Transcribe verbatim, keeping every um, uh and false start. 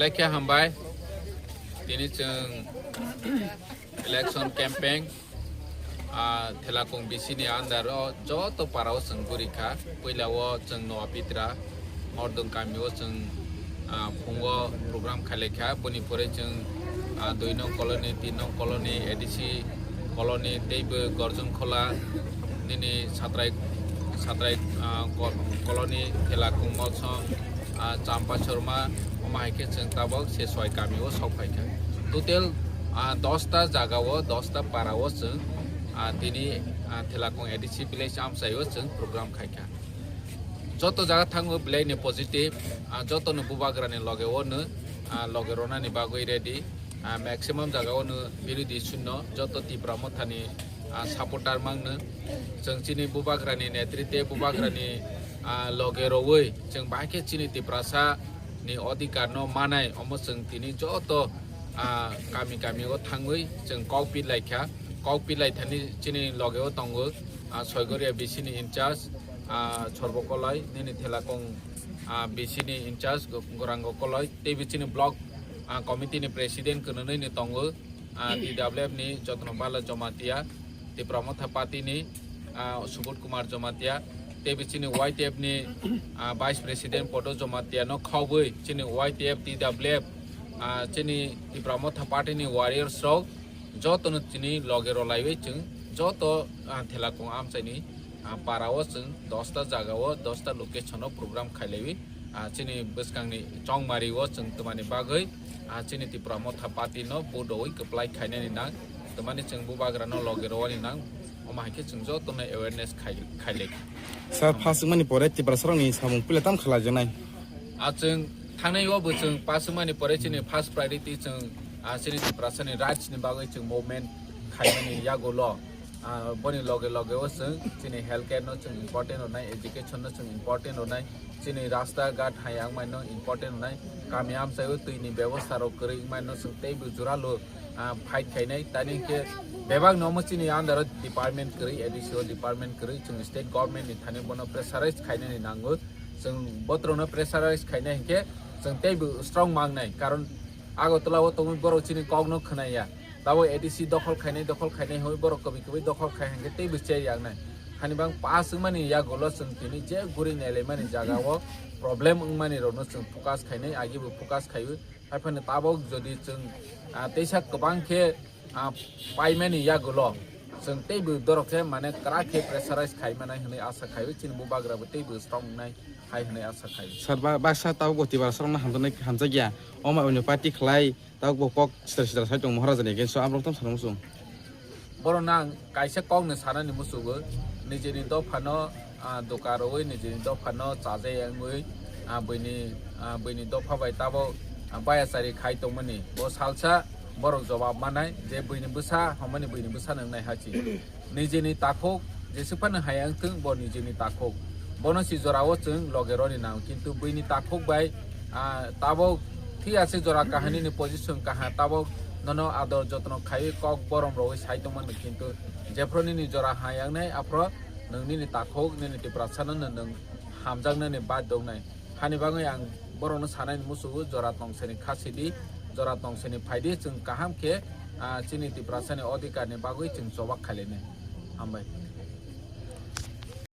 Lekha hambai. Tini chwng election campaign, ah, Thelakung B C ni under o joto para o chwng guri kha. Puila o chwng Noa Pitra, Mordong kami o chwng, ah, phungo program khailai kha. Boni pore chwng, ah, dui nong colony, tin nong colony, A D C colony, teibo Gorjong Khola, nini Satrai, Satrai, ah, ko-, colony, Thelakung Molsong, ah, Champa Shorma, omo hai khe chwng tabok se soi kami o sok phai kha. Total, ah, dos ta jaga o, dos ta para o chwng, ah, tini, ah, Thelakung A D C village amchai o chwng program khai kha. Joto jaga thango belai ni positive, ah, joto no bubagra ni loge o no, ah, loge rona ni bagwi ready. Ah, maximum jaga o no birodhi shunyo, joto Tipra Motha ni, ah, supporter mang no. Chwng chini bubagra ni netritwe, bubagra ni, ah, loge rowoi chwng bahai khe chini Tiprasa ni odhikar no manai, omo chwng tini joto, ah, kami kami o thangwi chwng kok pi lai kha. Kok pi lai thani chini loge o tongo, ah, Soigoria B C ni in charge, ah, Sorbo Koloi, nini Thelakung, ah, B C ni in charge Go-, Gorango Koloi, tei bo chini block, ah, committee ni president kwnwi ni tongo, ah, T W F ni Jotno Bala Jamatia, Tipra Motha Party ni, ah, Subodh Kumar Jamatia, tei bo chini Y T F ni, ah, vice president Podo Jamatia no khobwi chini Y T F, T W F, ah, chini Tipra Motha Party ni warriors rok joto no chini loge rwlaiwi chwng joto, ah, Thelakung amchai ni, ah, para o chwng dos ta jaga o, dos ta location o program khailaiwi, ah, chini bwskang ni chongmari o chwng twmani bagwi, ah, chini Tipra Motha Party no vote rwui kwplai khainani nang, twmani chwng bubagra no loge rwani nang, omo hai khe chwng joto no awareness khai-, khailai kha. Sir, first wngmani pore Tiprasa rok ni samung puila tam khlaijaknai? Ah, chwng thangnai o bo chwng pass wngmani pore chini first priority chwng, ah, chini Tiprasa ni rights ni bagwi chwng movement khaimani yagulo. Ah, boni loge loge o chwng chini health care no chwng important rwnai, education no chwng important rwnai, chini rasta ghat hai wngmani no important rwnai, kami amchai o twi ni bebosta rok kwrwi wngmani no chwng teibo jora lo, ah, fight khainai. Tani hwnkhe bebak no omo chini under o department kwrwi, A D C o department kwrwi, chwng state government ni thani bono pressurize khainani nango. Chwng botrok no pressurize khainai hwnkhe chwng teibo strong mangnai, karon Agartala o tongwi borok chini kok no khwnaya. Tabo A D C dokhol khainai, dokhol khainai hwnwi borok kwbwi kwbwi dokhol khai hwnkhe teibo che yaknai. Hani bang pass wngmani yagulo chwng tini je guri nailaimani jaga o problem wngmani rokno chwng focus khainai, agi bo focus khaiwi. Haiphano tabok jodi chwng, ah, teisa kwbang khe, ah, paimani yagulo chwng teibo dorok khe mane kwrak khe pressurize khai manai hwnwi asa khaiwi, chini bubagra bo teibo strong wngnai hai hwnwi asa khai. Sir, ba-, baksa tabok bo Tiprasa rokno hamjaknai, hamjakya. Omo onyo party khlai, tabok bo kok sitra sitra sai tongo Maharaja ni against o, aborok tamo sanwi muchung. Borok nang kaisa kok no sanani muchungo, nijeni dopha no, ah, doka rwui, nijeni dopha no chajai wngwi, ah, buini, ah, buini dopha bai tabok, ah, bayachari khai tongmani. Bo salsa borok jobab manai je buini bwsa homani buini bwsa no wngnai hachi. Nijeni takhuk jesuk phano hai wngthung, bo nijeni takhuk. Bono si jora o chwng loge roni nang, kintu buini takhuk bai, ah, tabok thik ase jora kahani ni position kaha, tabok nono ador jotno khaiwi kok borom rogwi sai tongmani, kintu jephru nini jora hai wngnai aphru nwng nini takhuk nini Tiprasa no nwng hamjaknani badhyo wngnai. Hani bagwi ang borokno sanani muchungo, jora tongsaini kha sidi, jora tongsaini phaidi, chwng kaham khe, ah, chini Tiprasani odhikar ni bagwi chwng chobak khailai nai. Hambai.